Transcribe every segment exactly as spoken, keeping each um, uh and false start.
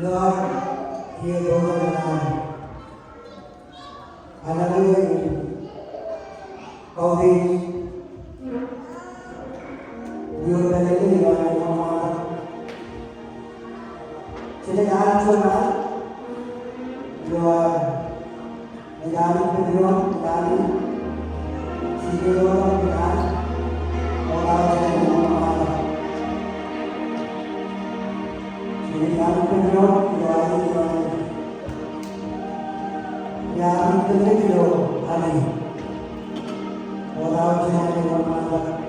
Lord, kiiō tok ñan an ālọk in kautiej ioon pālele ilo an eṃṃanḷọk. Jenaaj juon al ilo an Ej an ippān doon, ej an, ej an, ej an, ej an ippān doon, ej an, ej an, ej an ippān doon.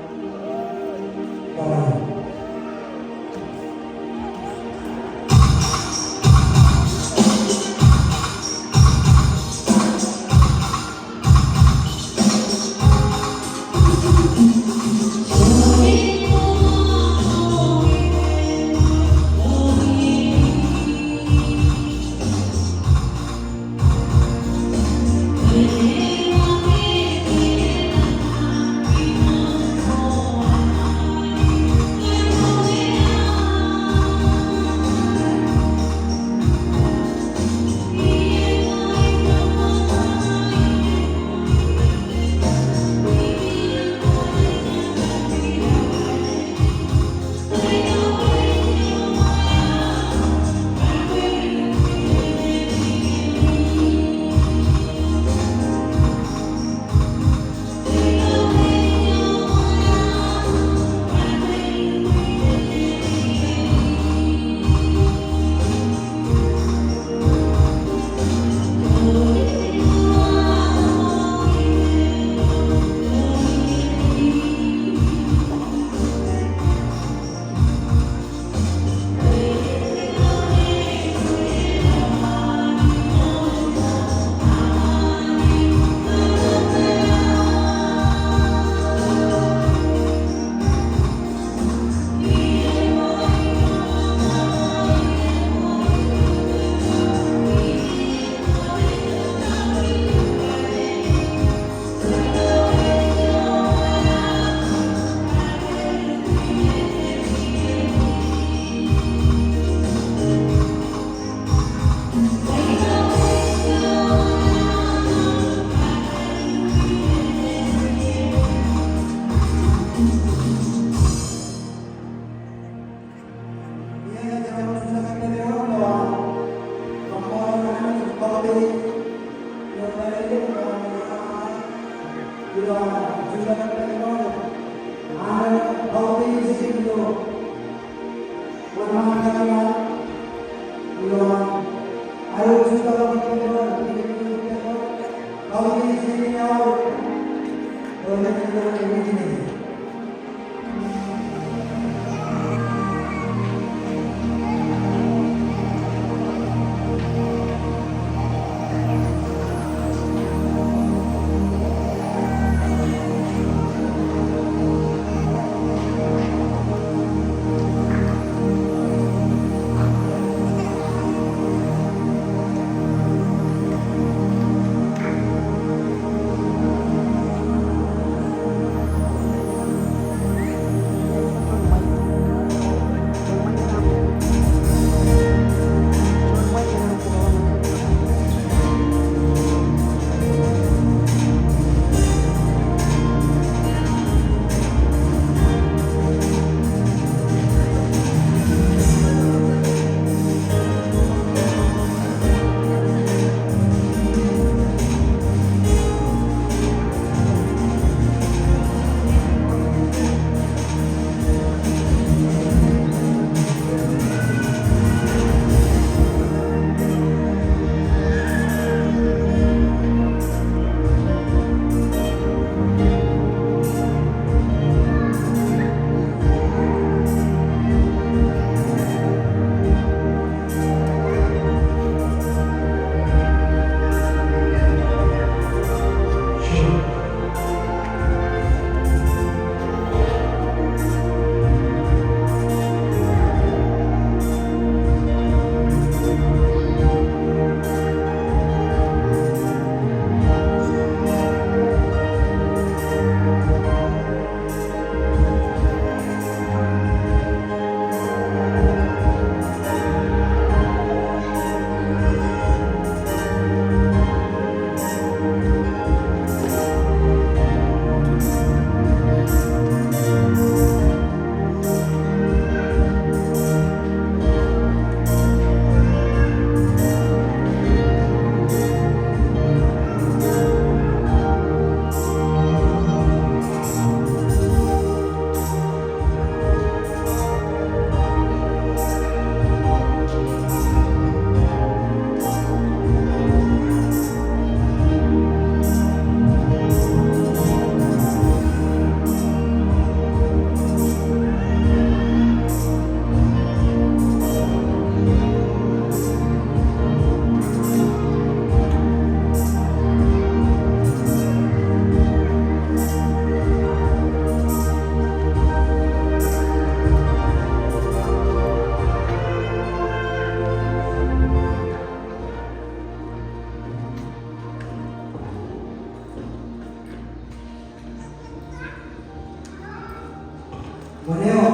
Kwōn eo,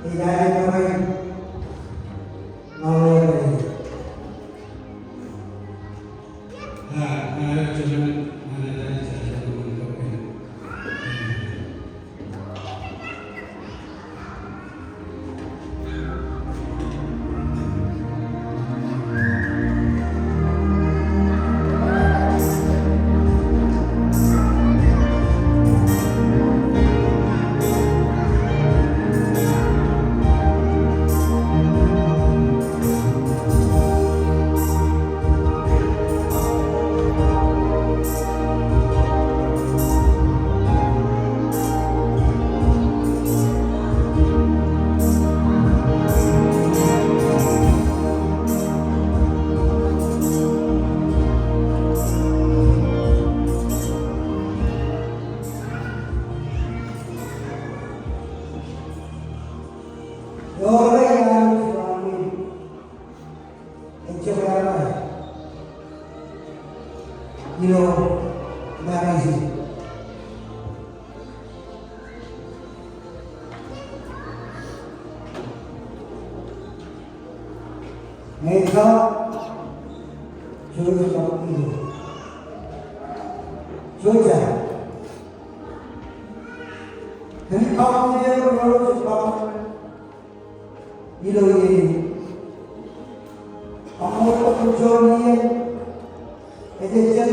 ej aje barāinwōt ñan ḷọk eo. Ewōr ḷọk eo an Anij ilo aṃ ṃwiin. Ejjab ear ḷe ilo marriage in. Ñe ejjeḷọk, George ej ilo. George ej. Kōmij kautiej eok, George ej ba ilo iien in. Koṃṃool bwe kwōn juon iien ej jab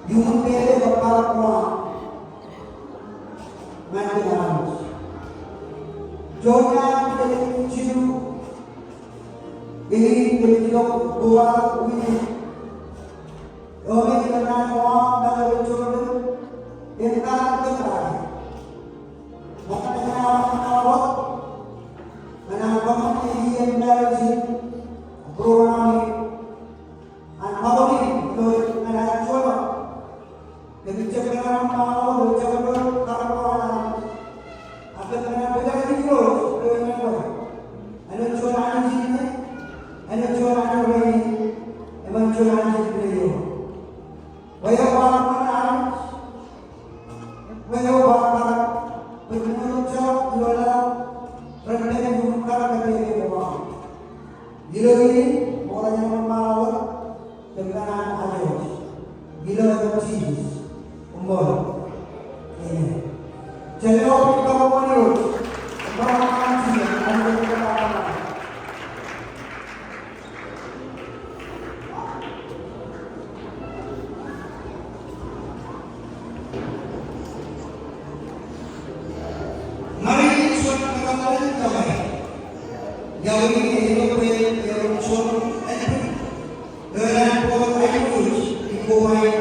iuṃwin pād ilo kōṃṃan ko aṃ ñan kōm Anij. Juon iien ej jilu, iien in kōmij ilọk ko aṃ wiik. Eo me ej kōnnaan ko aṃ ñan ilo juon iien, im kar kōm kake. Ṃokta ñan aṃ ṃōk, ñan aṃ ṃōk iien marriage in, program in, an ṃōk in, ilo ñan aṃ juon. Kōmij jab kōnnaan ṃōk, ilo jab ilo kar ko aṃ. Ak kōm kōnnaan bwe kar ilo, ilo ñan ko. Āinwōt juon Anij in, āinwōt juon Anij in, im āinwōt juon Anij in ilo. Bwe eo ba ñan Anij, bwe eo ba ñan, bwe men eo ejjeḷọk ilo laḷ, ren pād iuṃwin kar kōm pād ilo ko aṃ. Ilo iien in, ṃokta ñan aṃ ṃōk, kōm kōnnaan ajooj. Ilo etan Jisōs. Koṃṃool. Amen. Jen lo ippa ko ṃōṇōṇō. Ṃool ñan Jisōs. Ña ij juon kōpeḷḷọk eo. Iọkwe eo ej ilo bwe eo ej juon eo. Eo ej juon eo ej kobaik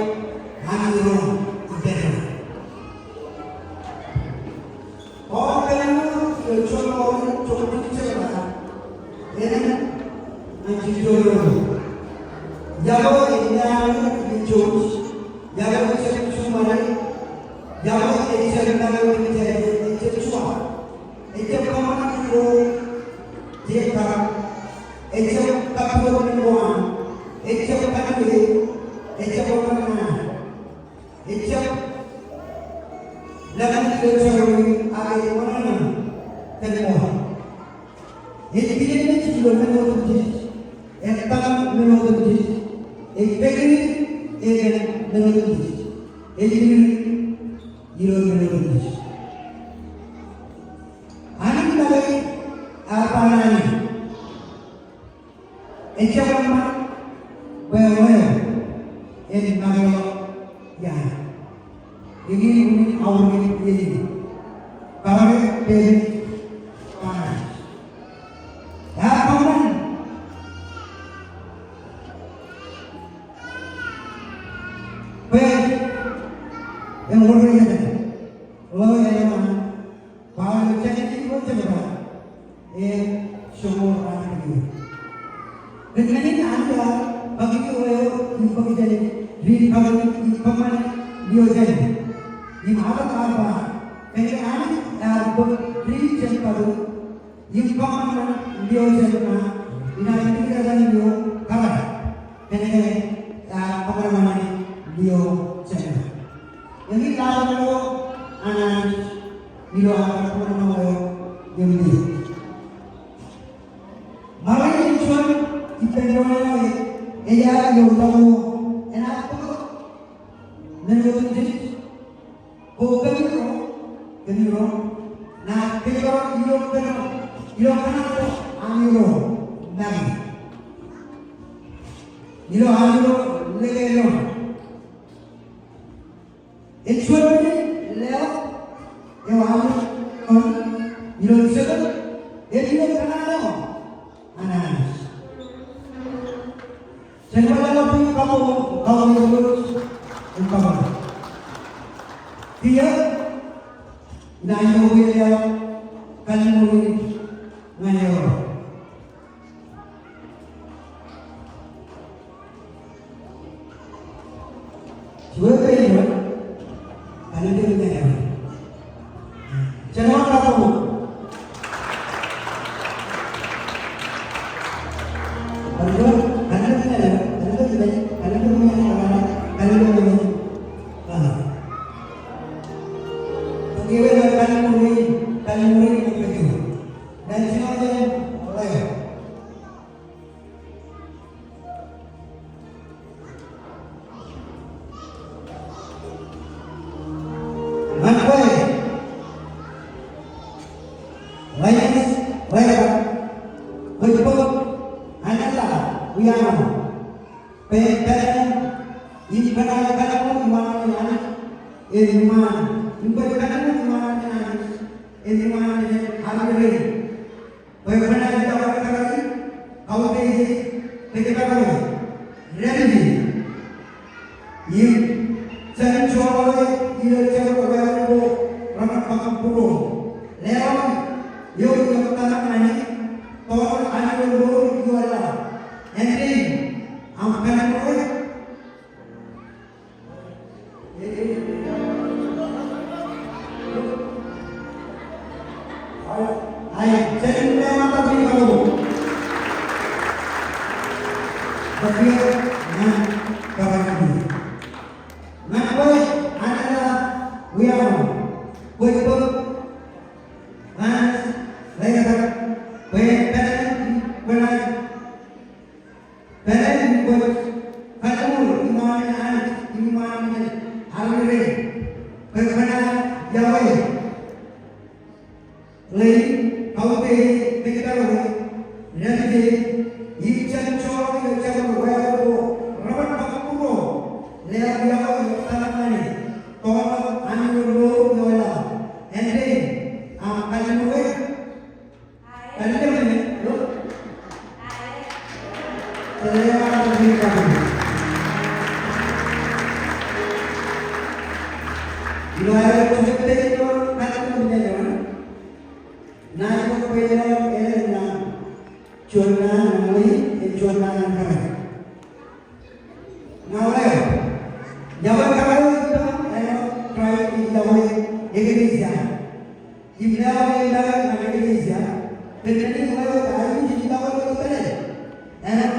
an Irooj ippaṃ. Paul ej ba ilo juon Korint joñoul jiljino, āinwōt ñan jiljino. Iọkwe ej ñan eo ej jouj, iọkwe ejjab juṃae, iọkwe ejjab ñan eo ej jouj, ejjab juṃae. Ejjab kōṃṃan ko, ejjab kar, ejjab kar ko an, ejjab kar ko, ejjab kar ko an. Ejjab lōñ ilo jerawiwi ak ej wōnṃaanḷọk kōn ṃool. Ej kilen ilo men otemjej, ej tōmak men otemjej, ej pād ilo men otemjej, ej ilo men otemjej. Anij make ear ba naan in. Ejjab eṃṃan bwe eo en maroñ iaan. Eñin unin aorōk in. Kōrā ke pād ilo naan. Ear kōṃṃan bwe en wōr iien. Ḷeo eḷap an Ba eo jān eo ej ba, ej joñoul raan kiiō. Kōn men in Anij ear bōk eo eo im bōk jān eo, ri bōk im kōṃṃan eo jān eo. Im aō ear ba, kōnke Anij ear bōk ri jān bōk im kōṃṃan eo jān eo, inaaj ri jān eo kōrā. Kōnke ear kōṃṃan eo jān eo. Eñin laḷ eo an Anij. Ilo aō bar bar eo, eo ilo. Ṃae in juon ippān doon eo ej, ej ilo ḷọk eo, enaaj bōk men otemjej ko kōmiro, kōmiro, naaj kōjparok ilo kōṇaan, ilo kōṇaan ko amiro make. Ilo amiro lōke doon. Ej juon men leḷọk eo an ilo jekōt, ej ilo kōṇaan eo an Anij. Jen leḷọk bwe kabbokbok, kabbokbok Irooj, im kabbokbok. Kiiō, inaaj itok bwe leḷọk kalliṃur in ñan eor. Juon pālle, pālle eo. Jen leḷọk kabbokbok. Pālle eo, pālle eo, pālle eo, pālle eo, pālle eo. Aa. Pālle eo, pālle eo, pālle eo. Ñan kwe, Lance Legatak, kwōj bōk Anela Wiaño, bwe en pād im kwōnaaj kalliṃur iṃaan in Anij, im iṃaan, im kwōj kalliṃur iṃaan in Anij, im iṃaan in armej rein. Bwe kwōnaaj iọkwe kōrā in, kautiej ej, kōjparok ej, dāpij ej. Im jān joḷọk eo ilo jabdewōt wāween ko reṃṃan bōk būruō. Leḷọk eok ilo tōmak ñan e, tōmak ñan eok ilo tōmak ñan e. Āindein aṃ kalliṃur eo. Ñan kwe, Anela Wiaño, kwōj bōk Lance Legatak, bwe en pād im kwōnaaj pād im kwōj kalliṃur iṃaan in Anij, iṃaan in armej rein, bwe kwōnaaj iọkwe ej, ḷein, kautiej ej, kōjparok ej, dāpij ej, im jān joḷọk eo ilo jabdewōt wāween ko reṃṃan bōk būruō, leḷọk eok ilo tōmak ñan e, tōmak ñan eok ilo tōmak ñan e. Āindein aṃ kalliṃur eo. Ilo aer juon pālle eo, naaj itok bwe leḷọk eo an juon naan ñan ḷein, im juon naan ñan kōrā in. Ñan ḷeo, iọkwe kōrā eo ej ippām āinwōt Kraist ej iọkwe eklejia. Im leḷọk e make ñan eklejia, kōn men in ḷeo ej aikuj in iọkwe ilo pālle, āinwōt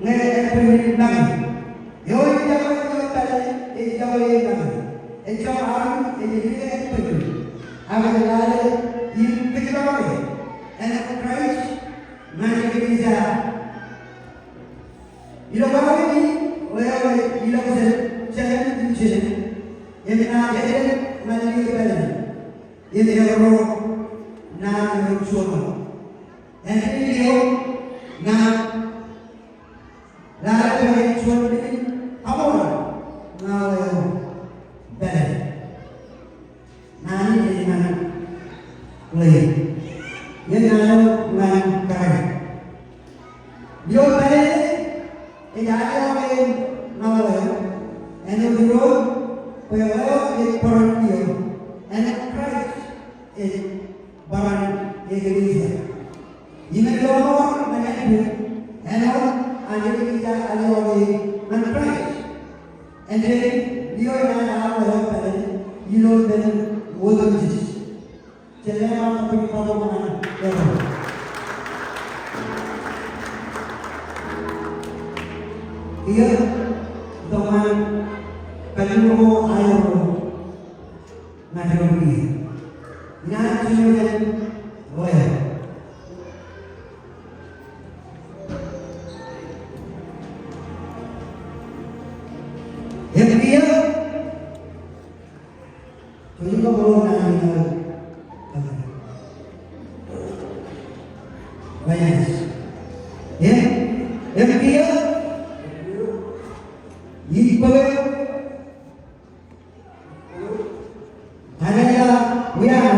ñe ekwōn in make. Eo ej iọkwe ilo pālle, ej iọkwe e make. Ejjab armej, ej ri ekwōn. Ak ej lale im kōjparok e, āinwōt Kraist ñan eklejia. Ilo wāween in, ḷeo ej ilọk jān, jān, im jān, im naaj eddek ñan lio pālle, im erro naan eo juon. Āindein lio, naaj lale bwe en juon men in kaṃool ñan ḷeo pālle. Naan in ej ñan ḷein. Im naan eo ñan kōrā in. Lio pālle ej adeḷọk e ñan ḷeo, āinwōt Irooj, bwe ḷeo ej barāinwōt lio, āinwōt Kraist ej barāinwōt eklejia. Im en lọmọọr ñan ānbwin, āinwōt an eklejia adeḷọk e ñan Kraist. Āindein lio enaaj adeḷọk pālle ilo men otemjej. Jen leḷọk kabbokbok ñan Irooj. Kiiō, itok ñan kalliṃur ko aerro ñan ro kiiō. Ña juon eo. Im kiiō. Juon eo. Im, im kiiō. Ij bōk eok. Ñan eḷap wiaṇ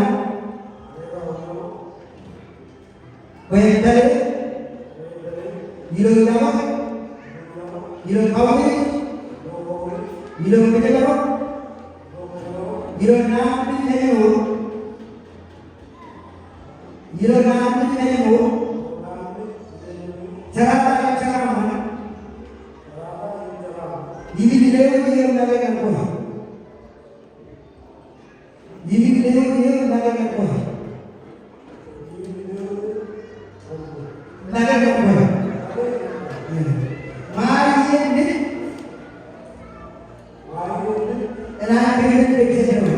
bwe en pād ilo iọkwe, ilo kautiej, ilo kōjparok, ilo naan in eñoul, ilo naan in eñoul, jerata im jeraaṃṃan, ij lewōj eō make ñan kwe. Ij lewōj eō make ñan kwe. Make ñan kwe. Ṃae iien ṇe. Enaaj pād ilo picture eo.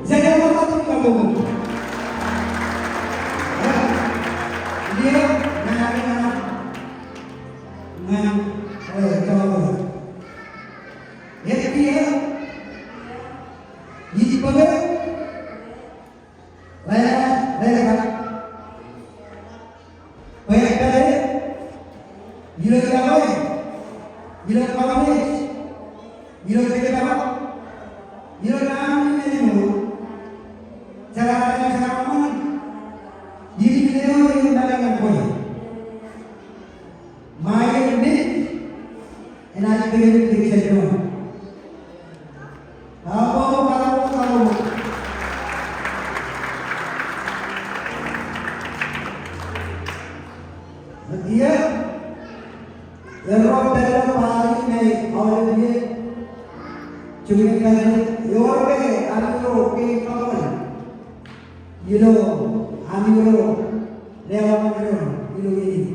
Jekwe ṃōttan kabbokbok. Eo, ñan, ñan, ñan, eo, eo. Im kiiō, ij bōk eok, ḷe, ḷe, ḷe, bwe en pād ilo iọkwe, ilo kautiej, ilo kōjparok, ilo naan in eñoul, jerata im jeraaṃṃan, ij lewōj eō make ñan kwe. Ṃae iien ṇe, enaaj pād ilo picture eo. Kabbokbok, kabbokbok, kabbokbok. Eo, erro pād ilo party ṇe aolep iien. Juon in candidate, ewōr ke ami ro kein kōṃṃan ilo ami ro lewōj ilo iien in.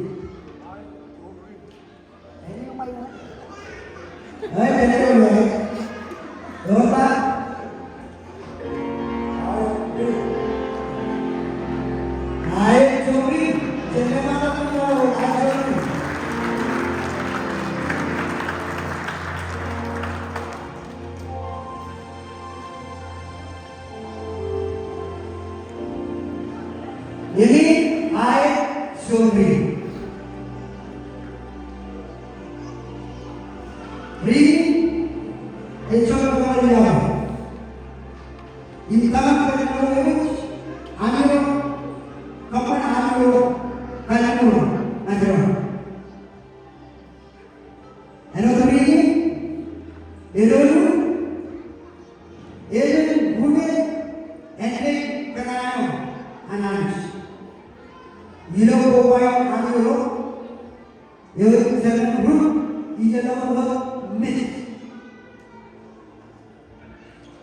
Eñin aet juon ri. Ri in ej juon kōṃṃan ilo im tōmak kōn ilo ewōj ami ro kōṃṃan ami ro kalliṃur ṇa jiroñ. Āinwōt ri in, elōñ, elōñ rūkaki, āindein kōṇaan eo an Anij. Ilo koba eo ami ro, eo ej jemaroñ rūk, ij lọmọọr wōt mej.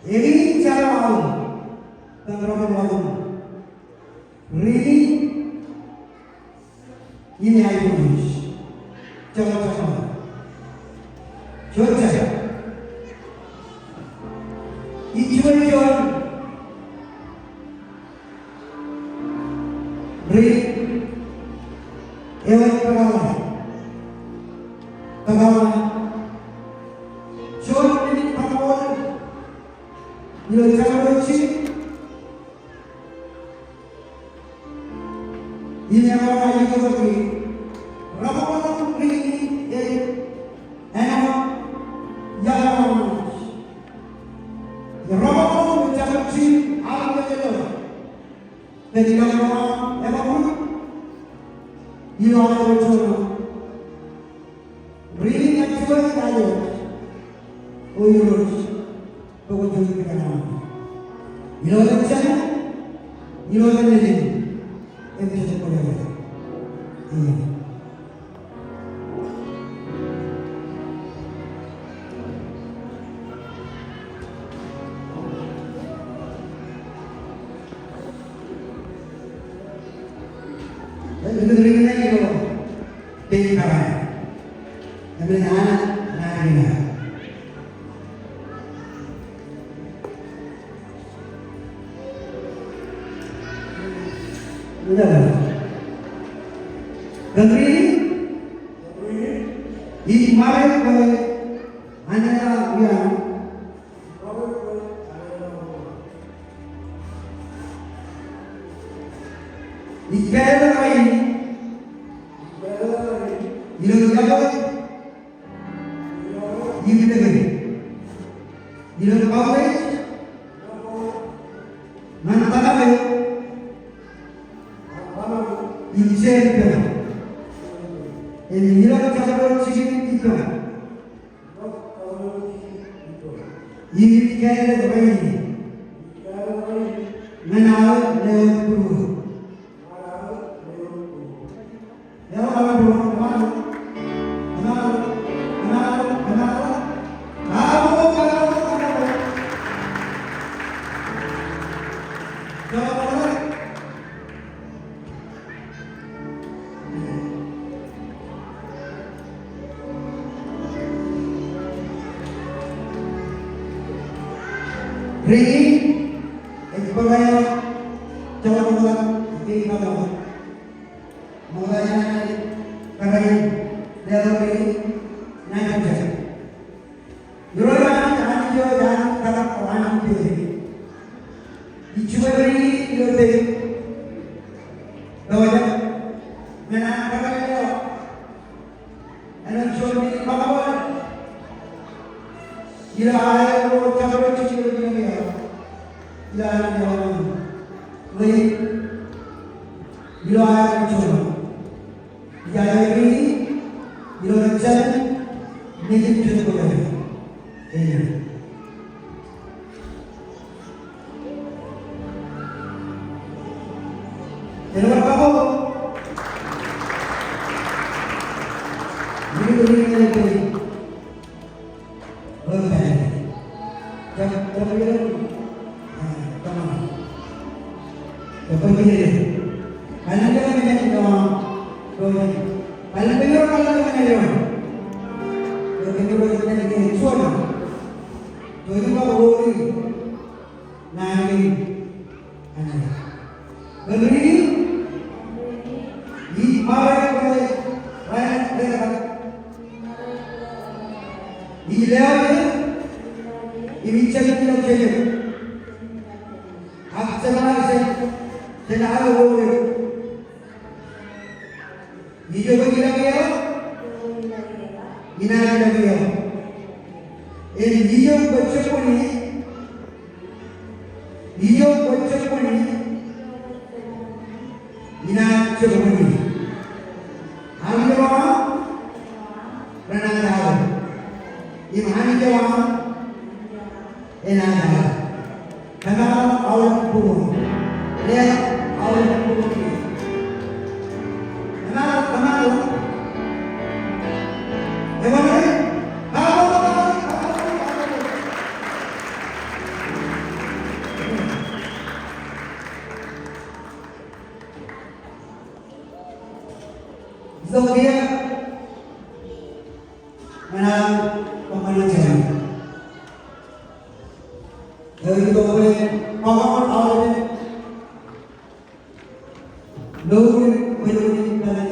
Eñin jabdewōt aolep, bwe en bar lọmọọr. Ri in, im aikuj. Joñan, joñan. Joñan. Ij juon, juon. Ri, eo ej pād ḷọk. Pād ḷọk. Juon minit bar wōt. Ilo chapter six. Im eḷaññe ej bar wōt, ri in ej āinwōt iaḷ eo an Anij. Ri in ej bar wōt, ri in ej bar wōt. Pād ilo ḷọk, ebar wōt. Ilo aolep juon. Ri in ej juon eo ej. O Irooj. Bwe kwōn juon kōj kōṇaan. Ilo etan Jema, ilo etan Nejin, im Jetōb Kwōjarjar. Amen. Kōn ri, ij ṃare bwe Anela Wiañ ij kāālōt rainin ilo iọkwe im lōke ilo kautiej ñan tōmak eo im jab ippām. Im ilo jabdewōt jikin ippām im ij kāālōt rainin ñan aō lewōj būruō. Ri, ej bōk aer, jọọr ṃokta, ej bōk aer. Ṃokta in, kōrā in, leḷọk in, ñan Anij. Irooj Anij, Anij eo ej Anij katak, Anij eo ej. Ij jibwe ri ilo peiṃ. Pojak ñan an kōrā in leḷọk. Āinwōt juon men in kōṃṃan ilo aer ro jabdewōt jikin ilo aer ro jabdewōt. Ilo aer ro jabdewōt. Ij aikuj ri ilo jabdewōt nejin jet ko. Amen. Jen bar kabbokbok. Kōn ri, ij ṃare bwe rainin rej kar. Ij lewōj eō, im ij jab ilọk jeje. Ak jeṃḷọk jān, jān aō ro eō. Ijo kwōj ilọk eō, inaaj ilọk eō. Im ijo kwōj jab bōk eō, ijo kwōj jab bōk eō, inaaj jab bōk eō. Anij eo aṃ renaaj aō. Im Anij eo aṃ enaaj aō. Kōṃṃan aolep būruō. Leḷọk aolep būruō. Kōṃṃan, kōṃṃan. Ewan e. Itok kiiō ñan aō kōṃṃane jān. Ej itok bwe kōṃṃan aolep. Lo ri, bwe lo ri, bwe lo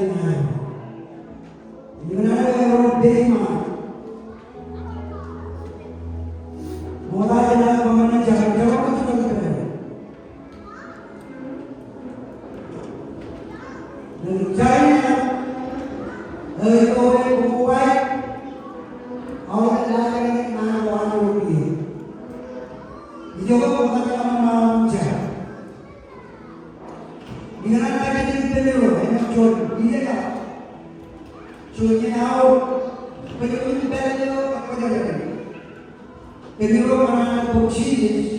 ri. Ijo ko ṃokta kōṃṃan aolep. Iñan an pād ippān ro, āinwōt juon, ijeḷā. Juon iien aō, bwe juon iien pād ilo, ak bwe juon iien. Kōmro kōṇaan bōk Jisōs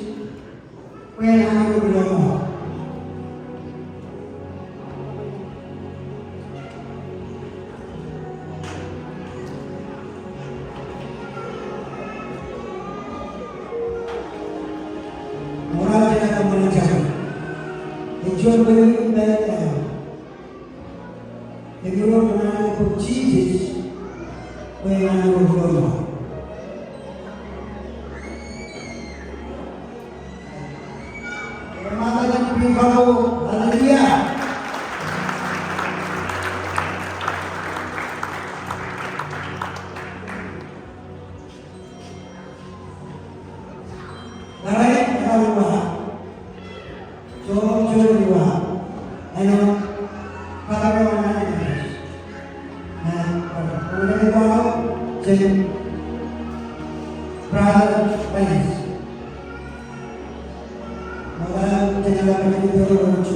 bwe en Anij eo ilo ṃool. Ṃool eo ej kōṃṃane jān. Ej juon bwe en Anij eo ilo ṃool. Kōmro kōṇaan bōk Jisōs bwe en Anij eo ilo ṃool. Hallelujah. Hallelujah. Thank you, Lord.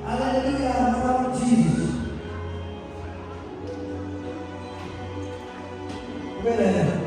Hallelujah. Lord Jesus. Amen.